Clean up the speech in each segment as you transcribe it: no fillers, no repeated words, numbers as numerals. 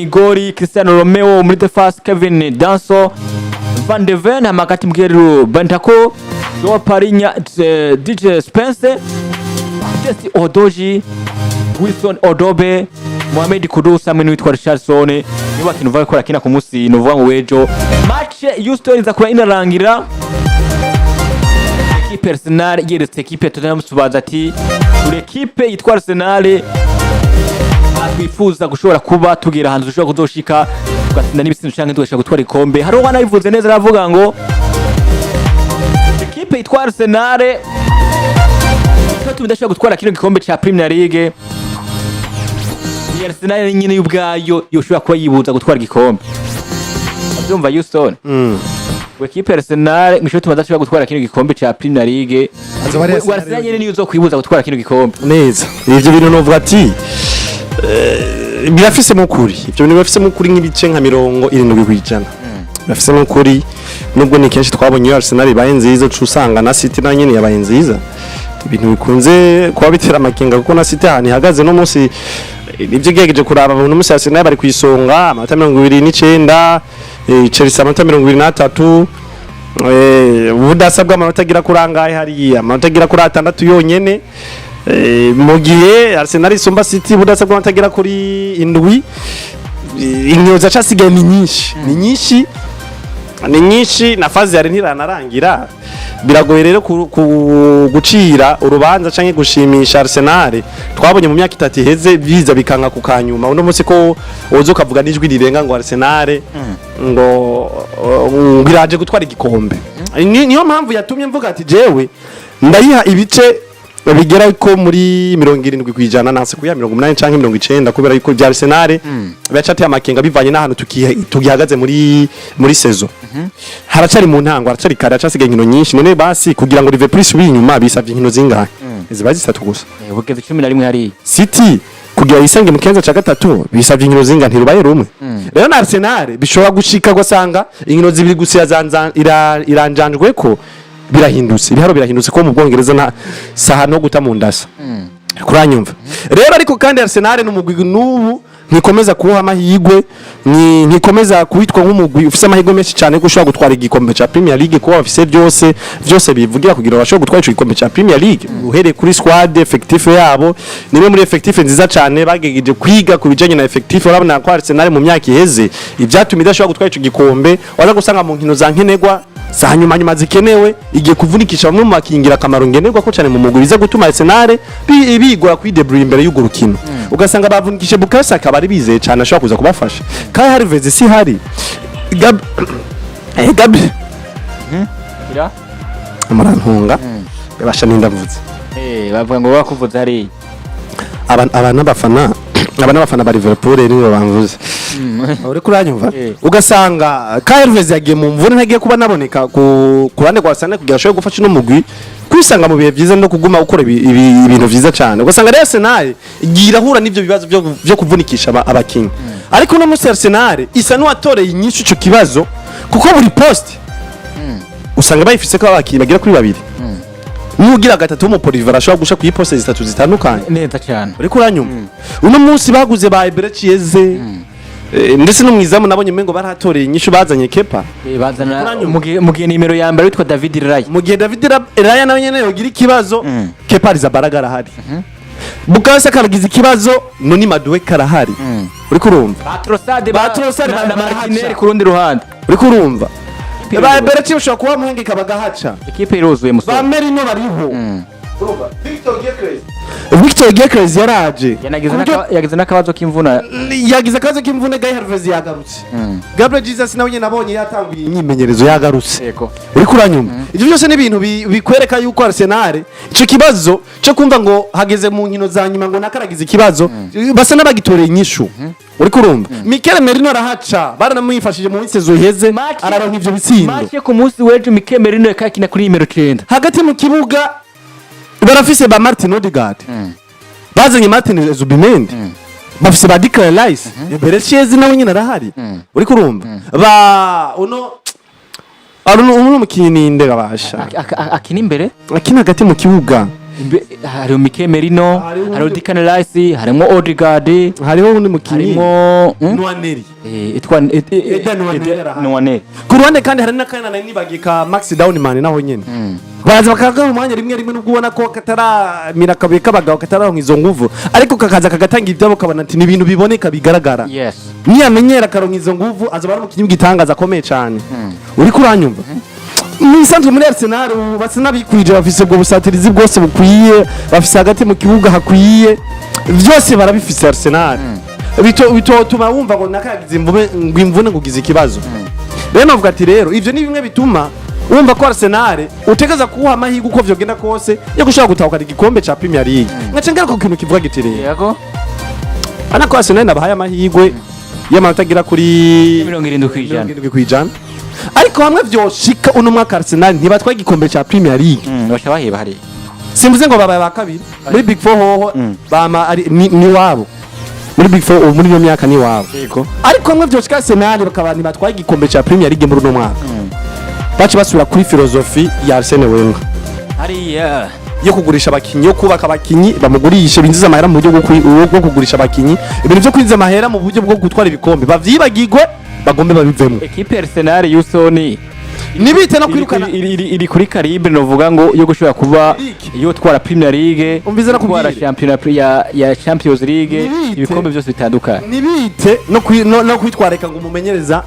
Igori Cristiano Romeo muri defense, Kevin Danso, Van de Ven, hagati mu Bentancur, Joao Parinya, DJ Spence, Jesse Odoji, Wilson Odobe, Mohamed Kudus hamwe n'uwitwa Richardson. Nibo bakintu uvuga ko barakina ku munsi nuvuga ngo w'ejo. Match Houston iza kuba inarangira ekipe Arsenal yeretse ekipe ya Tottenham. Tubaza ati turi ekipe yitwa Arsenal, twifuza gushobora kuba tugira ahantu dushobora kuzoshika tugatsinda n'ibitsindo canke tugashobora gutwara ikombe. Hari uwo wanabivuze neza, aravuga ngo ekipe yitwa Arsenal icyo tudashobora gutwara kino gikombe ca Premier League ni Arsenal nyine y'ubwayo yoshobora kuba yibuza gutwara igikombe. Abyumva Houston ngo ekipe ya Arsenal ngo ishobora tudashobora gutwara kino gikombe ca Premier League. Azoba ari ngo Arsenal. Arsenal nyine niyo uzokwibuza gutwara kino gikombe. Neza, ivyo bintu novuga ati birafisemo ukuri. Ivyo bintu birafisemo ukuri nk'ibice nka 70% birafisemo ukuri, nubwo ni kenshi twabonye iyo Arsenal ibaye nziza uca usanga na City nayo nyene yabaye nziza. Ibintu bikunze kuba bitera amakenga, kuko na City ahantu ihagaze no munsi nivyo igerageje kuraba uno munsi, Arsenal bari kwisonga amanota 29, Chelsea amanota 23, ubudasa bw'amanota agera kuri angahe hariya? Amanota agera kuri 6 yonyene. Mu gihe Arsenal isumba City ubudasa bw'amanota agera kuri 7. Inkino zacasigaye ni nyinshi, ni nyinshi, ni nyinshi, na phase yari ntiranarangira. Biragoye rero gucira urubanza canke gushimisha Arsenal. Twabonye mu myaka 3 iheze biza bikanka ku kanyuma. Uno munsi ko woza ukavuga n'ijwi rirenga ngo Arsenal ngo iraje gutwara igikombe. Niyo mpamvu yatumye mvuga ati jewe ndayiha ibice bigera ko muri 70%, nanse kuya 80 canke 90, kubera yuko bya Arsenal biracateye amakenga bivanye n'ahantu tugihagaze muri saison. Haracari mu ntango, haracari kare, haracasigaye inkino nyinshi. None basi kugira ngo Liverpool isubire inyuma bisavye inkino zingahe? Ziba zitatu gusa. Bugeze 11 hariya. City kugira yisange mu kibanza ca gatatu bisavye inkino zingahe? Ntirubaye rumwe. Rero na Arsenal bishobora gushika ugasanga inkino zibiri gusa iranjanjwe ko birahindutse, ibiharo birahindutse, ko mu Bwongereza nta saha no guta mu ndasa kuranyumva rero. Ariko kandi Arsenal ni umugwi n'ubu ntikomeza kuwuha amahirwe, ntikomeza kuwitwa nk'umugwi ufise amahirwe menshi cyane ko ushobora gutwara igikombe ca Premier League, kuba bafise byose byose bivugira kugira ngo bashobore gutwara ico gikombe ca Premier League. Uhereye kuri squad effectif yabo, nimwe muri effectif nziza cyane. Bagegeje kwiga ku bijanye na effectif. Urabona ko Arsenal mu myaka iheze ibyatumye idashobora gutwara ico gikombe, waza gusanga mu nkino za nkenerwa za nyuma nyuma zikenewe igiye kuvunikisha bamwe mu bakingira akamaro ngenerwa ko cyane mu mugwi, biza gutuma Arsenal bigora kwidebrouiller imbere y'urwo rukino. Ugasanga bavunikishe Bukayo Saka bari bizeye cyane ashobora kuza kubafasha, Kai Havertz si hari Gabi Ira? Murantunga, bebasha ninda mvuze. Bavuga ngo bakuvuze hariya. Aba n'abafana ba Liverpool nibo bamvuze. Uri kuranyumva? Eh. Ugasanga Kai Havertz yagiye mu mvune, ntagiye kuba naboneka ku ruhande rwa Arsenal kugira ashobore gufasha uno mugwi kwisanga mu bihe byiza no kuguma gukora ibintu vyiza cyane. Ugasanga rero Arsenal igiye irahura n'ivyo bibazo byo kuvunikisha abakinyi. Ariko uno munsi Arsenal isa n'uwatoreye inyishu ico kibazo, kuko buri poste usanga bayifise ko abakinyi bagera kuri babiri, n'ugira gatatu w'umupolyvalent ashobora gusha kuri poste zitatu zitandukanye. Neza cyane. Uriko uranyumva? Uno munsi baguze ba Eberechi Eze, ndetse no mwizamu nabonye mengo barahatoreye inyishu, bazanye Kepa. Bazana Uranyumva? mu gihe nimero ya mbere witwa David Raya. Mu gihe David Raya nawe nyene yogira ikibazo, Kepa Arrizabalaga arahari. Bukayo Saka aragize ikibazo, Noni Madueke arahari. Uriko urumva? Ba Trossard Ba Trossard na barahaca. Martinelli ku rundi ruhande. Uriko urumva? Ikipe Ba iruzuye. Eberechi bashobora kuba muhengeka bagahaca. Ikipe iruzuye Ba musore. Merino bariho. Urumva? Victor Gyökeres yaraje. Yanagize Ku buryo yagize n'akabazo k'imvuna. Yagize akabazo k'imvune. Kai Havertz yagarutse. Gabriel Jesus nawe nyene nabonye yatanguye imyimenyerezo, yagarutse. Uriko uranyumva? Ivyo byose ni ibintu bikwereka yuko Arsenal ico kibazo cyo kumva ngo hageze mu nkino za nyuma ngo nakaragize ikibazo, basa n'abagitoreye inyishu. Uriko urumva? Mikel Merino arahaca, baranamwifashije mu saison iheze, araronka ivyo bitsindo. Match yo ku munsi w'ejo, Mikel Merino yakakina kuri nimero 9. Hagati mu kibuga barafise ba Martin Odegaard, bazanye Martin Zubimendi, bafise ba Declan Rice, Eberechi Eze nawe nyine arahari. Uriko urumva? Ba uno uno mukinyi ninde gabasha? Akina imbere. Akina hagati mu kibuga. Hariho Mikel Merino, Hariho hariho Declan Rice, harimo Odegaard, Hariho undi mukinyi harimo Nwaneri. Itwa Eden Nwaneri arahari. Nwaneri. Ku ruhande kandi hari n'akana nari nibagiye ka Max Dowman, naho nyene baraza bakagaha umwanya rimwe rimwe, nubwo ubona ko kataramira akabuye k'abagabo, katararonka izo nguvu, ariko kakaza kagatanga ibyabo, ukabona ati ni ibintu biboneka bigaragara. Niyamenyera akaronka izo nguvu, azoba ari umukinyi w'igitangaza akomeye cyane. Uriko uranyumva? Mu isanzwe muri Arsenal ubu basa n'abikwije, bafise ubwo busatirizi bwose bukwiye, bafise hagati mu kibuga hakwiye, byose barabifise. Arsenal bitotuma wumva ngo nakagize imvune, ngo imvune ngo ugize ikibazo. Rero navuga ati rero ivyo ni bimwe bituma wumva ko Arsenal utegeza kuwuha amahirwe uko vyogenda kose yo gushobora gutahukana igikombe ca Premier League. Nkaca ngaruka ku kintu kivuga giti rero ana ko Arsenal nabahaye amahirwe y'amanota agera kuri 70%. 70%, ariko hamwe vyoshika uno mwaka Arsenal ntibatwaye igikombe ca Premier League, Baca baheba hariya. Simvuze ngo babaye ba kabiri muri Big Four, hoho bama ari ni wabo muri Big Four ubu muri iyo myaka ni wabo. Ariko hamwe vyoshika Arsenal bakaba ntibatwaye igikombe ca Premier League muri uno mwaka, baca basubira kuri philosophie ya Arsene Wenger Hariya yo kugurisha abakinyi, yo kubaka abakinyi, bamugurishe binjiza amahera mu buryo bwo kugurisha abakinyi. Ibintu vyo kwinjiza amahera mu buryo bwo gutwara ibikombe bavyibagirwe, bagombe babivemo. Ekipe Arsenal Yusoni Nibite no kwirukana. Iri kuri calibre novuga ngo yo gushobora kuba League. yo twara Premier League, Umvize nakubwire. twara championnat ya Champions League, Nibite. ibikombe byose bitandukanye. Nibite no kwitwareka ngo umumenyereza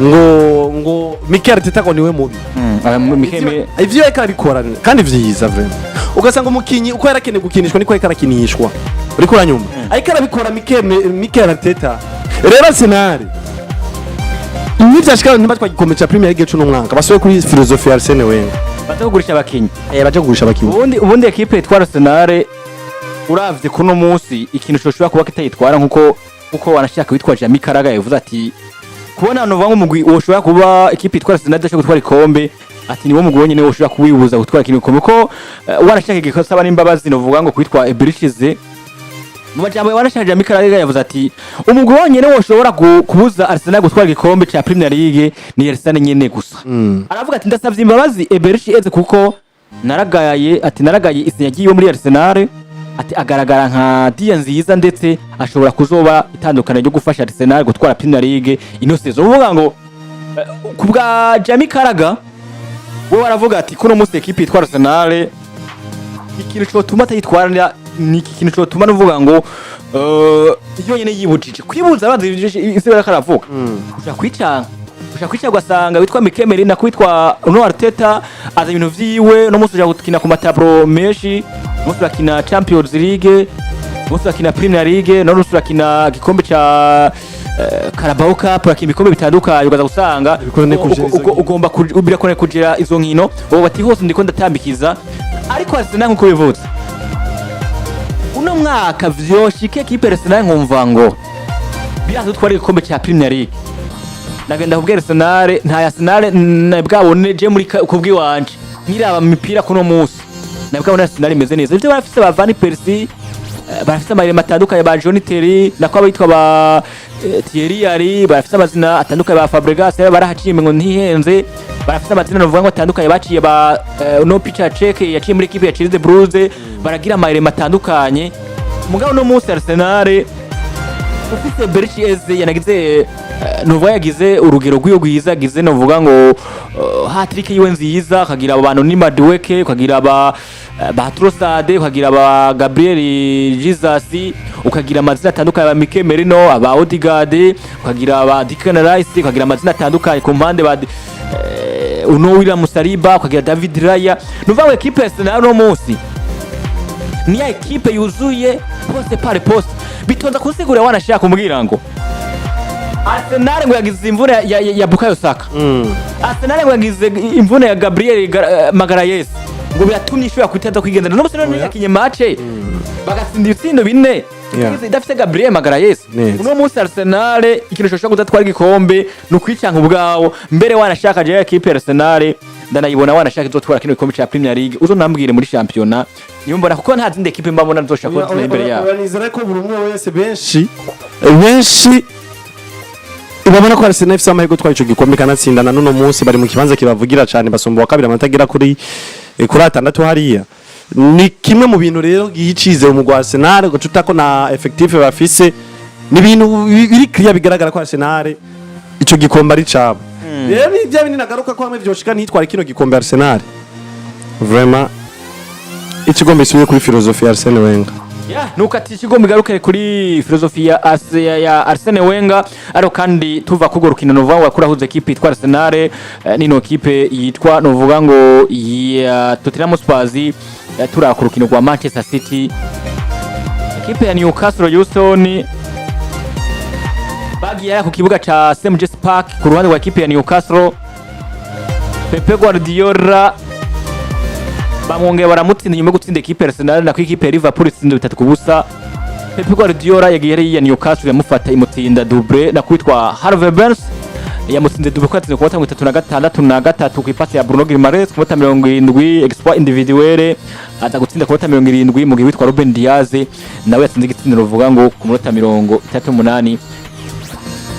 ngo Mikel Arteta ngo niwe mubi. Ivyo yariko arabikora kandi vyiza vraiment, ugasanga umukinyi uko yarakeneye gukinishwa niko yariko arakinishwa. Uriko uranyumva? Ariko arabikora Mikel Arteta. Rero Arsenal nivyashika ntibatwa igikombe ca Premier League c'uno mwaka, basubiye kuri philosophie ya Arsene Wenger. Baza kugurisha abakinyi. Baje kugurisha abakinyi. Ubundi ekipe yitwa Arsenal, uravye kuno munsi ikintu coshobora kuba kitayitwara, nkuko wanashaka witwa Jamie Carragher yavuze ati kubona novuga ngo umugwi woshobora kuba ekipe yitwa Arsenal idashobora gutwara ikombe, ati niwo mugwi wonyene woshobora kuwibuza gutwara ikintu gikombe, ko wanashaka igikosaba n'imbabazi novuga ngo kwitwa Eberechi. Mu majambo wanashaka Jamie Carragher yavuze ati umugwi wonyene woshobora kubuza Arsenal gutwara igikombe ca Premier League ni Arsenal nyene gusa. Aravuga ati ndasavye imbabazi Eberechi Eze kuko naragaye, ati naragaye isinya ryiwe muri Arsenal, ati agaragara nka dia nziza ndetse ashobora kuzoba itandukanye ryo gufasha Arsenal gutwara Premier League ino saison. Uvuga ngo ku bwa Jamie Carragher, we baravuga ati kuno munsi ekipe yitwa Arsenal ikintu cotuma atayitwara ni iki kintu cotuma nuvuga ngo yonyene yibujije kwibuza abanzi isi bariko aravuga ushaka kwicanga, ushaka kwicara ugasanga witwa Mikel Merino kwitwa uno Arteta aza ibintu vyiwe. No munsi uja gukina ku ma tableau menshi, umunsi urakina Champions League, umunsi urakina Premier League, no munsi urakina igikombe ca Carabao Cup, urakina ibikombe bitandukanye, ukaza gusanga Bikorane kujera izo nkino. Ugomba birakorane kujera izo nkino. Ubu bati hose ndiko ndatambikiza, ariko Arsenal nkuko bivutse uno mwaka vyoshike ekipe Arsenal nkumva ngo biraza dutwara igikombe ca Premier League, nagenda kubwira Arsenal nta Arsenal na bwabone je muri kubwiwanje nkiraba mu mipira kuno munsi na bwabone Arsenal imeze neza. Ivyo barafise ba Van Persie, barafise amarema atandukanye ba John Terry, nako abitwa ba Thierry Henry, barafise amazina atandukanye ba Fabregas barahaciye ngo ntihenze, barafise amazina novuga ngo atandukanye baciye ba no Peter Cech yaciye muri equipe ya Chelsea Blues, baragira amarema atandukanye. Mugabo no munsi Arsenal ufise Eberechi Eze yanagize novuga yagize urugero rw'iyo rwiza, yagize novuga ngo hat-trick yiwe nziza, akagira abo bantu ni Madueke, ukagira ba Trossard, ukagira aba Gabriel Jesus, ukagira amazina atandukanye ba Mikel Merino, aba Odegaard, ukagira aba Declan Rice, ukagira amazina atandukanye ku mpande ba uno William Saliba, ukagira David Raya. Nuvuga ngo equipe ya Arsenal no munsi ni ya ekipe yuzuye poste par poste. Bitonza kunsigurira wanashaka kumbwira ngo Arsenal ngo yagize imvune ya Bukayo Saka, Arsenal ngo yagize imvune ya Gabriel Magalhaes, ngo biratumye ishobora kutaza kwigendera no musore yakinye match bagatsinda ibitsindo bine idafite Gabriel Magalhaes. Neza. Uno munsi Arsenal ikintu gishobora kudatwara igikombe ni ukwicanka ubwawo. Mbere wanashaka je ekipe ya Arsenal ndanayibona wanashaka izotwara kino gikombe ca Premier League, uzonambwire muri championnat niyo mbona, kuko nta zindi ekipe mbabona nzoshaka kuba imbere yabo. Uranizera ko buri umwe wese, benshi benshi babona ko Arsenal ifise amahirwe gutwara ico gikombe kanatsinda, na nuno munsi bari mu kibanza kibavugira cane, basumba wa kabiri amanota agera kuri 6 hariya. Ni kimwe mu bintu rero giha icizere umugwi wa Arsenal, ugaca ko na effectif bafise, ni ibintu biri clear, bigaragara ko Arsenal ico gikombe ari cabo. Rero ni bya bindi nagaruka ko hamwe vyoshika ntitware kino gikombe Arsenal, vraiment ikigombe isubiye kuri philosophie ya Arsene Wenger. Yeah, nuko ati ikigo migaruke kuri philosophie ya Arsene Wenger. Ariko kandi tuva kurwo rukino, novuga ngo yakurahuza ekipe yitwa Arsenal, nino kipe yitwa, novuga ngo, ya Tottenham Hotspur, turaba ku rukino rwa Manchester City, ekipe ya Newcastle Houston bagiye ku kibuga ca St James Park. Ku ruhande rwa ekipe ya Newcastle, Pepe Guardiola bamwongeye baramutsinda nyuma yo gutsinda ekipe ya Arsenal, nako ekipe ya Liverpool itsinda 3-0. Pep Guardiola yagiye yari ya Newcastle yamufata imutsinda double, na kwitwa Harvey Barnes yamutsinze double, ko yatsinze ku minota 36 na 3 ku ipasi ya Bruno Guimaraes, ku minota 70 exploit individuel aza gutsinda ku minota 70, mu gihe witwa Ruben Diaz nawe yatsinze igitsindiro, ruvuga ngo ku minota 38.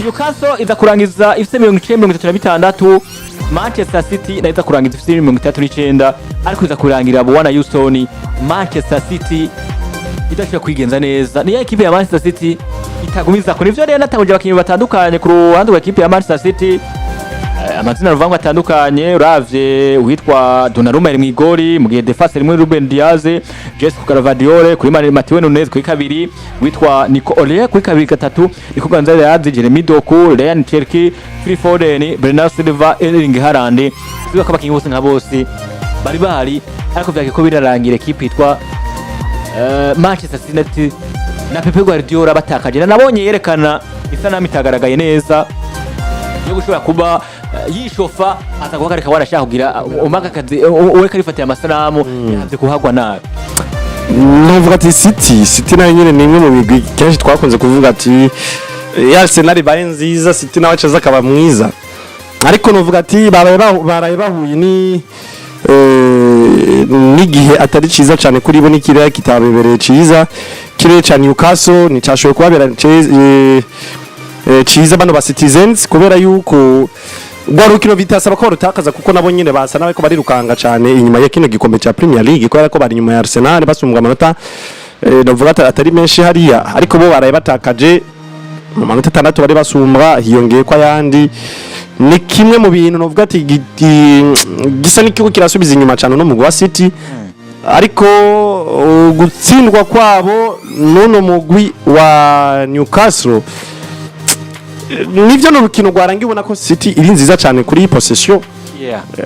Newcastle iza kurangiza ifise 90, 36. Manchester City nayo iza kurangiza ifise 69, ariko iza kurangira Bwana Houston Manchester City idashobora kwigenza neza. Niyo ekipe ya Manchester City itagumiza ko nivyo. Rero natanguje abakinyi batandukanye ku ruhande rwa ekipe ya Manchester City, amazina ruvangwa atandukanye. Uravye uwitwa Donnarumma ari mw'igori, mu gihe défense rimwe Ruben Diaz, Josko Gvardiol kuri Matheus Nunes kuri kabiri, witwa Nico O'Reilly kuri kabiri, gatatu Nico Gonzalez, Jeremy Doku, Rayan Cherki, Phil Foden, Bernardo Silva, Erling Haaland. Siba ko abakinyi bose nka bose bari bahari, ariko vyake ko birarangira ekipe yitwa Manchester City na Pepe Guardiola batakaje. Nabonye yerekana isanamu itagaragaye neza yo gushobora kuba yishofa, aza guhagarika, warashaka kugira umaka akazi uwe karifatira amasanamu, yahavye kuhagwa nabi. Navuga ati City nayo nyine ni imwe mu migwi kenshi twakunze kuvuga ati ya Arsenal ibaye nziza, City nawe acaza akaba mwiza. Ariko novuga ati baraye bahuye ni n'igihe atari ciza cyane kuri bo, n'ikirere kitabebereye ciza. Kirere ca Newcastle nticashoboye kubabera ciza bano ba Citizens, kubera yuko rwa rukino bitasaba ko barutakaza, kuko nabo nyine basa n'abariko barirukanga cyane inyuma ya kino gikombe cya Premier League, kubera ko bari inyuma ya Arsenal basumbwa amanota, navuga atari menshi hariya. Ariko bo baraye batakaje mu manota 6 bari basumbwa, hiyongeye ko ayandi. Ni kimwe mu bintu novuga ati gisa n'ikigo kirasubiza inyuma cyane no mugwi wa City. Ariko gutsindwa kwabo n'uno mugwi wa Newcastle, nivyo ni urukino rwarangiye ubona ko City iri nziza cyane kuri possession.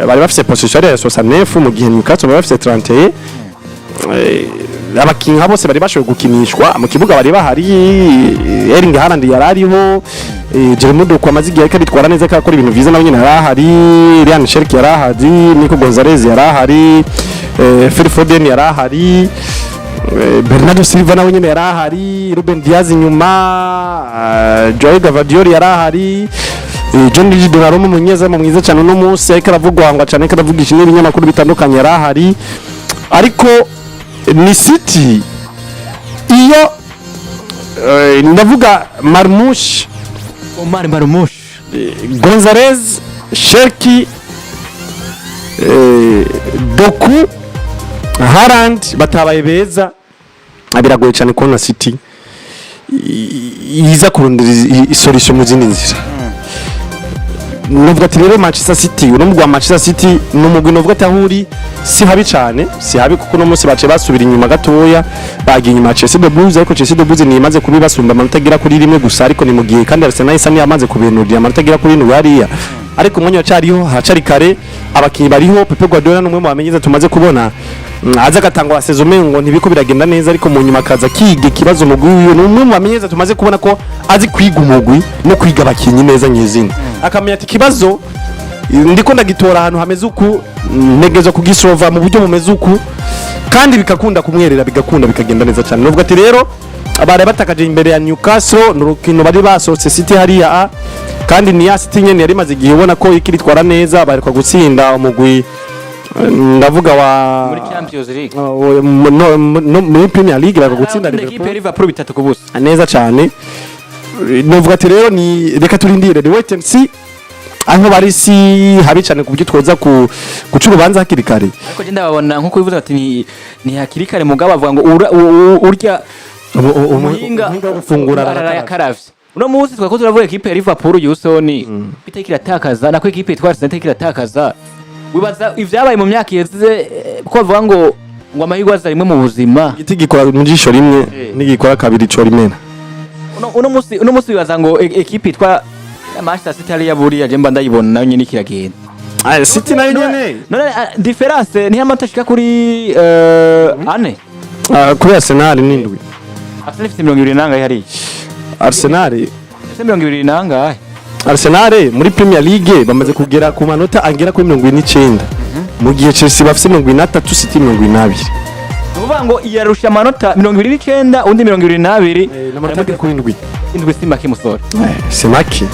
Bari bafise possession ya 69, mu gihe Newcastle bari bafise 31. Abakinyi nka bose bari bashoboye gukinishwa mu kibuga, bari bahari. Erling Haaland yari ariho, Jeremy Doku amaze igihe ariko abitwara neza, akora akora ibintu vyiza, nawe nyine yari ahari. Rayan Cherki yari ahari, Nico Gonzalez yari ahari, Phil Foden yari ahari, Bernardo Silva nawe nyine yari ahari, Ruben Diaz inyuma, Joao Gvardiol yari ahari, Gianluigi Donnarumma, umunyezamu mwiza cyane uno munsi, ariko aravugwangwa cyane, ariko aravugisha n'ibinyamakuru bitandukanye, yari ahari. Ariko ni City iyo, ndavuga Marmoush, Omar Marmoush, Gonzalez, Cherki, Doku, Haaland batabaye beza, biragoye cyane kubona City iza kurondera isolution mu zindi nzira. Novuga ati rero Manchester City, uno mugwi wa Manchester City ni umugwi novuga ati aho uri si habi cyane, si habi, kuko uno munsi baciye basubira inyuma gatoya, bagiye inyuma ya Chelsea the Blues. Ariko Chelsea the Blues ni imaze kubibasumba amanota agera kuri 1 gusa. Ariko ni mu gihe kandi Arsenal isa n'iyamaze kubenurira amanota agera kuri 7 hariya. Ariko umwanya wacariho, haracari kare, abakinyi bariho. Pepe Guardiola ni umwe mu bamenyereza tumaze kubona, aza agatangwa saison ngo ntibiko biragenda neza, ariko mu nyuma akaza akiga ikibazo umugwi wiwe. Ni umwe mu bamenyereza tumaze kubona ko azi kwiga umugwi no kwiga abakinyi neza nyezina, akamenya ati ikibazo ndiko ndagitora ahantu hameze uku, ntegerezwa kugisova mu buryo bumeze uku, kandi bigakunda kumwerera, bigakunda, bikagenda neza cyane. Nuvuga ati rero bari batakaje imbere ya Newcastle, ni urukino bari basohotse City hariya a kandi ni ya City nyene yari imaze igihe ubona ko ikiritwara neza, baheruka gutsinda umugwi, ndavuga wa muri Champions League. No, no, muri Premier League baheruka gutsinda ekipe ya Liverpool Liverpool 3-0. Neza cyane. Novuga ati rero ni reka turindire, ni wait and see. Aho bari si habi cyane ku buryo twoza ku guca urubanza hakiri kare. Ariko je ndababona nkuko bivuze ati ni hakiri kare, mugabo bavuga ngo urya umuhinga umuhinga wo gufungura arayakaravye. Uno munsi twako turavuga ekipe ya Liverpool, Yusoni, itariko iratakaza, nako ekipe yitwa Arsenal itariko iratakaza. Wibaza ivyabaye mu myaka iheze, ko bavuga ngo amahirwe aza rimwe mu buzima. Igiti gikora mu jisho rimwe, nigikora kabiri co rimena. Uno munsi wibaza ngo ekipe yitwa Manchester City hariya buriya je mba ndayibona nayo nyene kiragenda. City nayo nyene. None différence ni amanota ashika kuri ane. Kuri Arsenal ni 7. Arsenal ifite 21 hariya? Arsenal Ifite 21? Arsenal muri Premier League bamaze kugera ku manota agera kuri 49, mu gihe Chelsea bafise 43, City 42. Ni ukuvuga ngo iyarusha amanota 29, undi 22. N'amanota agera kuri 7. 7 si make, musore. C'est make.